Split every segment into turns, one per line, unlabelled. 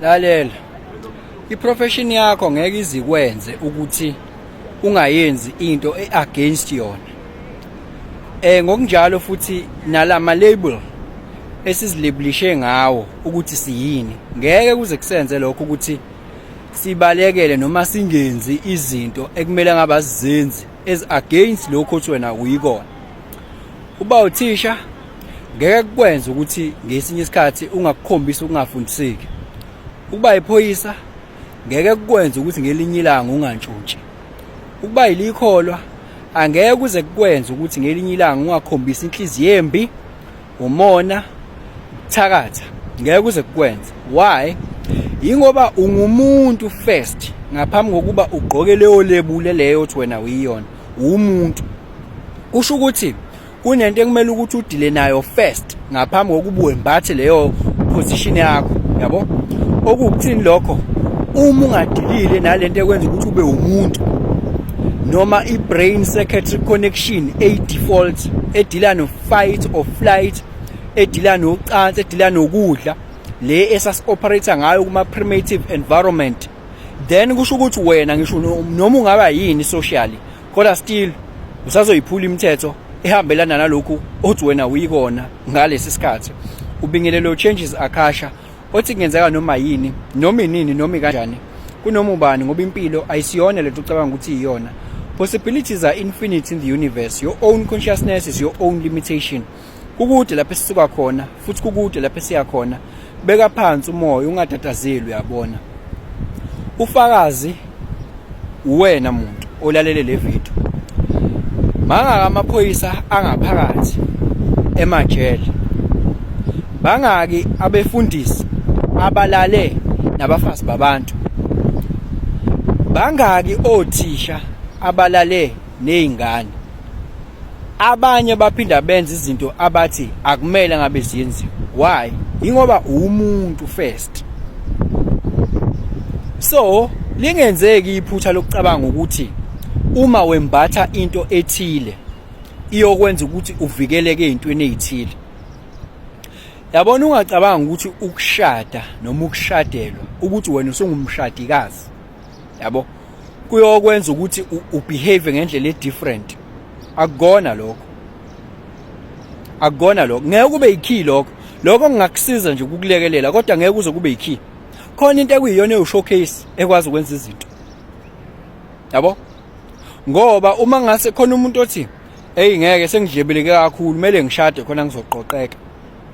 Lalela, i-profession yakho ngeke izikwenze ukuthi ungayenzi into e-against yona. Ngokunjalo futhi nalama label esizilabelishe ngawo ukuthi siyini, ngeke kuze kusenze lokho ukuthi sibalekele noma singenzi izinto ekumele ngabe asizenzi as against lokho othi wena uyikona. Uba uthisha ngeke kukwenze ukuthi ngesinye isikhathi ungakukhombisi ukungafundiseki. Ukuba iphoyisa ngeke kukwenze ukuthi ngelinye ilanga ungantshontshi. Ukuba yilikholwa angeke kuze kukwenze ukuthi ngelinye ilanga ungakhombisi inhliziyo embi, umona, ukuthakatha. Ngeke kuze kukwenze. Why? Yingoba ungumuntu first ngaphambi kokuba ugqoke leyo lebule leyo othi wena uyiyona. Uwumuntu. Kusho ukuthi kunento ekumele ukuthi udile nayo first ngaphambi kokuba wembathe leyo position yakho, yabo? Okuwukuthini lokho? Uma ungadilile nalento ekwenza ukuthi ube umuntu, noma i-brain circuitry connection eyi-default edila no-fight or flight, edila nocansi, edila nokudla, le esasi-operator ngayo kuma-primitive environment, then kusho ukuthi wena ngisho noma ungaba yini socially, kodwa still usazoyiphula imithetho ehambelana nalokhu othi wena uyikona ngalesi sikhathi. Ubingelelo Changes Akasha othi kungenzeka noma yini, noma inini, noma kanjani, kunoma ubani, ngoba impilo ayisiyona lento ucabanga ukuthi iyona. Possibilities are infinite in the universe. Your own consciousness is your own limitation. Kukude lapho esisuka khona futhi kukude lapho esiya khona. Beka phansi umoya, ungatatazeli, uyabona. Ufakazi uwena muntu olalele le video. Mangaka amaphoyisa angaphakathi emajele, bangaki abefundisi abalale nabafazi babantu, bangaki othisha abalale nezingane. Abanye baphinda benza izinto abathi akumele ngabe ziyenziwe. Why? Ingoba umuntu first. So lingenzeki iphutha lokucabanga ukuthi uma wembatha into ethile iyokwenza ukuthi uvikeleke ezintweni ezithile. Yabona, ungacabanga ukuthi ukushada noma ukushadelwa, ukuthi wena usungumshadikazi, yabo, kuyokwenza ukuthi ubehave ngendlela e-different. Akukona lokho, akukona lokho. Ngeke kube yi-key lokho. Lokho kungakusiza nje ukukulekelela, kodwa ngeke kuze kube yi-key. Khona into ekuyiyona ewu-showcase ekwazi ukwenza izinto, yabo, ngoba uma ngase khona umuntu othi, "Hey, ngeke, sengidlebeleke kakhulu, kumele ngishade khona ngizoqoqeka,"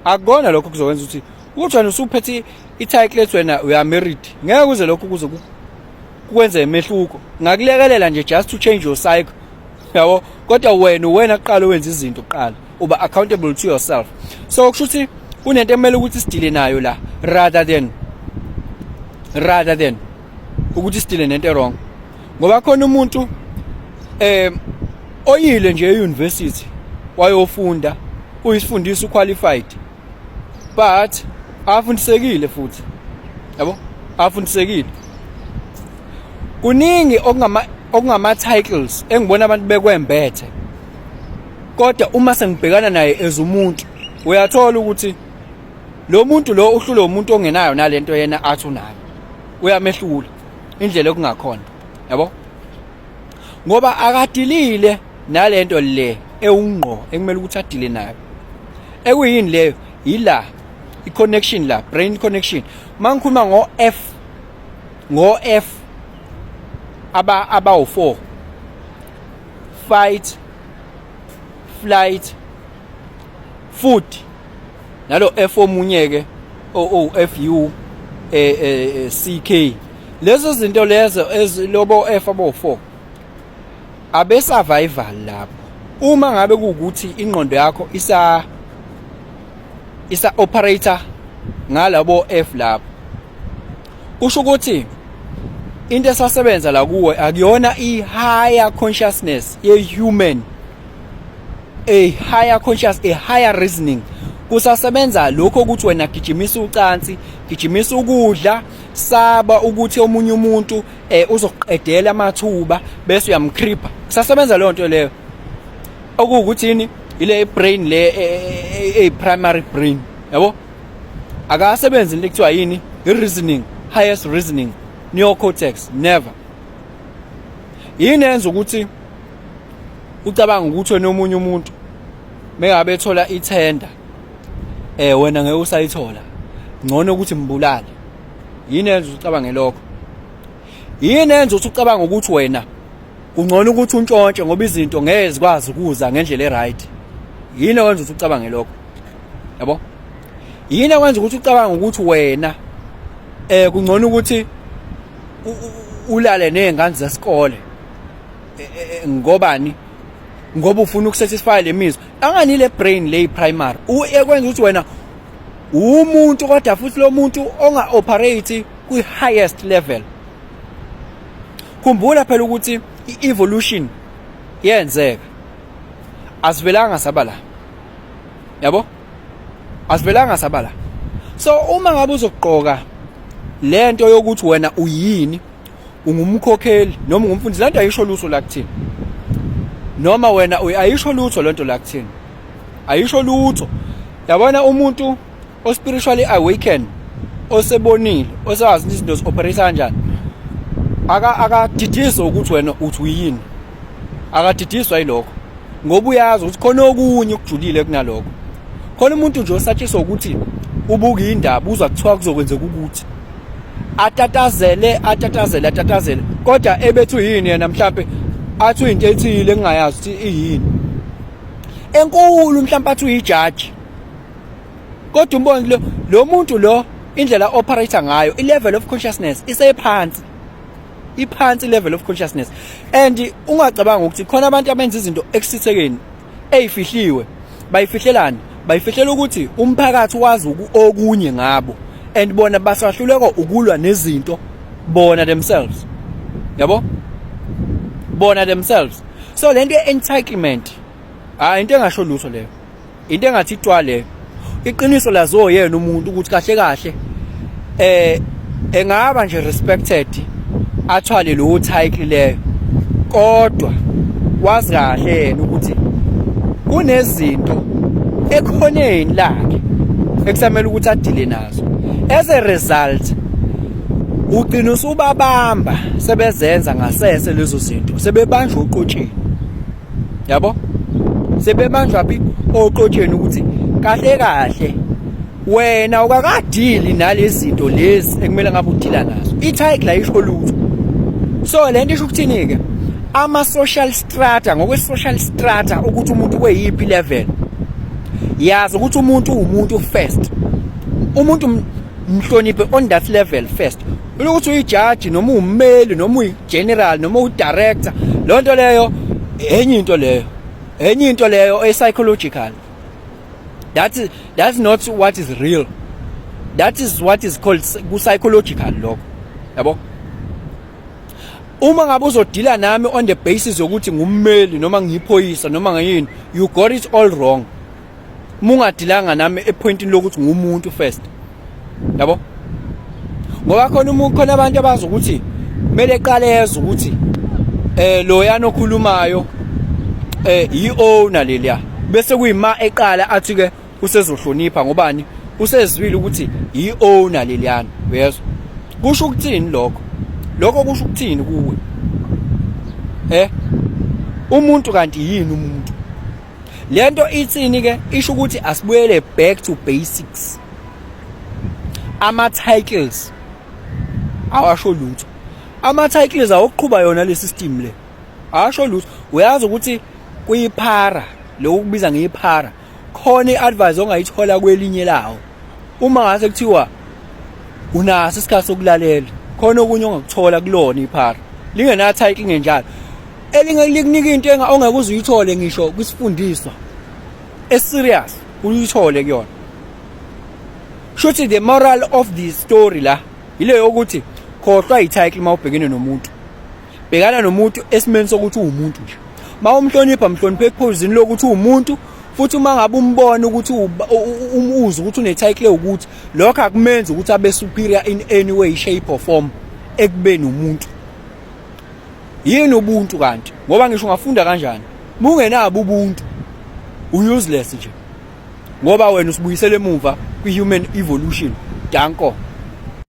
akukona lokho kuzokwenza ukuthi wena usuphethe i-title ethi wena uya married. Ngeke kuze lokho kuze kwenze imehluko. Ngakulekelela nje just to change your cycle, yabo, kodwa wena uwena kuqala wenza izinto kuqala, uba accountable to yourself. So kusho ukuthi kunento ekumele ukuthi sidile nayo la rather than ukuthi sidile nento wrong, ngoba khona umuntu oyile nje e-university wayofunda, uyisifundisa, uqualified, but afundisekile futhi, yabo, afundisekile. Kuningi okungama titles engibona abantu bekwembethe, kodwa uma sengibhekana naye as umuntu, uyathola ukuthi lo muntu lo uhlule umuntu ongenayo nalento yena athi unayo, uyamehlula indlela okungakhona, yabo, ngoba akadilile nalento le ewungqo ekumele ukuthi adile nayo. Ekuyini leyo? Yila i-connection la, brain connection. Mangikhuluma ngo F, ngo F aba abawu4, fight, flight, food, nalo F omunye ke o O F U C K, lezo zinto lezo ezilobo F abo 4 abe survival lapho. Uma ngabe kuwukuthi ingqondo yakho isa operator ngalabo F lapho, kusho ukuthi into esasebenza la kuwe akuyona i-higher consciousness ye-human, a higher conscious, a higher reasoning. Kusasebenza lokho ukuthi wena gijimisa ucansi, gijimisa ukudla, saba ukuthi omunye umuntu uzokuqedela amathuba bese uyamcreepa. Kusasebenza leyo nto leyo. Okuwukuthi yini ile brain le e primary brain, yabo, akasebenzi into ekuthiwa yini, i-reasoning. highest reasoning, neocortex, never. Yini enza ukuthi ucabanga ukuthi wena omunye umuntu mengabe ethola ithenda, wena ngeke usayithola, ngcono ukuthi mbulale? Yini enza ucabange lokho? Yini enza ukuthi ucabange ukuthi wena kungcono ukuthi untshontshe ngoba izinto ngeke zikwazi ukuza ngendlela e-right? Yini okwenza ukuthi ucabange lokho, yabo? Yini okwenza ukuthi ucabange ukuthi wena kungcono ukuthi ulale nezingane zesikole? Ngobani? Ngoba ufuna ukusatisfy le mizwa. Angani le brain le primary ekwenza ukuthi wena umuntu, kodwa futhi lo muntu onga operate kwi highest level. Khumbula phela ukuthi i-evolution yenzeka, asivelanga saba la, yabo, asivelanga saba la. So uma ngabe uzogqoka lento yokuthi wena uyini, ungumkhokheli noma ungumfundisi, lento ayisho lutho la kuthina. Noma wena ayisho lutho lento la kuthina, ayisho lutho. Yabona, umuntu o spiritually awakened, osebonile, osazi izinto zi-operate kanjani, akadidiswa ukuthi wena uthi uyini. Akadidiswa yilokho, ngoba uyazi ukuthi khona okunye okujulile kunalokho. Khona umuntu nje osatshiswa ukuthi ubuka indaba, uzwa kuthiwa kuzokwenzeka ukuthi, atatazele, atatazele, atatazele, kodwa ebethi uyini yena? Mhlambe athi uyinto ethile engingayazi ukuthi iyini enkulu, mhlawumbe athi uyijaji, kodwa umbone lo muntu lo, indlela operate ngayo, i-level of consciousness isephansi, iphansi level of consciousness. And ungacabanga ukuthi khona abantu abenza izinto ekusithekeni eyifihliwe. Bayifihlelani? Bayifihlela ukuthi umphakathi wazi okunye ngabo, and bona basahluleka ukulwa nezinto bona themselves, yabo, bona themselves. So lento ye-entitlement, hayi, into engasho lutho leyo, into engathi itwa leyo. Iqiniso laziwo yena umuntu ukuthi kahle kahle engaba nje respected, athwale lowo title leyo, kodwa wazi kahle yena ukuthi kunezinto ekhoneni lakhe ekusamele ukuthi adile nazo. As a result, ugcina usubabamba sebezenza ngasese lezo zinto, sebebanjwa oqotsheni, yabo, sebebanjwa phi? Oqotsheni, ukuthi kahle kahle wena ukakadili nalezi zinto lezi ekumele ngabe udila nazo. I-title ayisho lutho. So le nto isho ukuthini ke? Ama social strata, ngokwe social strata, ukuthi umuntu kweyiphi level, yazi ukuthi umuntu uwumuntu first. Umuntu mhloniphe on that level first. Ukuthi uyijaji noma ummeli noma uyi-general noma uyi-director, loo nto leyo enye into leyo, enye into leyo e-psychological. That's not what is real. That is what is called ku-psychological lokho, yabo. Uma ngabe uzodila nami on the basis yokuthi ngummeli noma ngiyiphoyisa noma ngiyini, you got it all wrong uma ungadilanga nami epointini lokuthi ngumuntu first, yabo. Ngoba khona umuntu, khona abantu abazi ukuthi kumele eqale ezwe ukuthi loyana okhulumayo i-owner leliya, bese kuyima eqala athi ke usezohlonipha. Ngobani? Usezwile ukuthi i-owner leliyana, uyezwa? Kusho ukuthini lokho? Lokho kusho ukuthini kuwe? Umuntu kanti yini umuntu? Lento ithini ke? Isho ukuthi asibuyele back to basics. Ama titles awasho lutho. Ama titles awokuqhuba yona le system le, awasho lutho. Uyazi ukuthi kuyiphara lokhu kubiza ngeyiphara, khona iadvice ongayithola kwelinye lawo uma ngase kuthiwa unaso isikhathi sokulalela. Khona okunye ongakuthola kulona iphara lingena title ngenjalo, elinye likunika into ongeke uze uyithole ngisho kwisifundiswa eserious, uyithole kuyona. Shuthi the moral of the story la ile yokuthi khohlwa i-title mawubhekene nomuntu. Bhekana nomuntu esimeni sokuthi uwumuntu nje. Mawumhlonipha, mhloniphe ephuzini lokuthi uwumuntu. Futhi uma ngabe umbona ukuthi umuze ukuthi une-title, ukuthi lokho akumenzi ukuthi abe superior in any way, shape or form ekubeni umuntu. Yini ubuntu kanti? Ngoba ngisho ungafunda kanjani, mungenabo ubuntu, useless nje, ngoba wena usibuyisela emuva kwi-human evolution. Danko.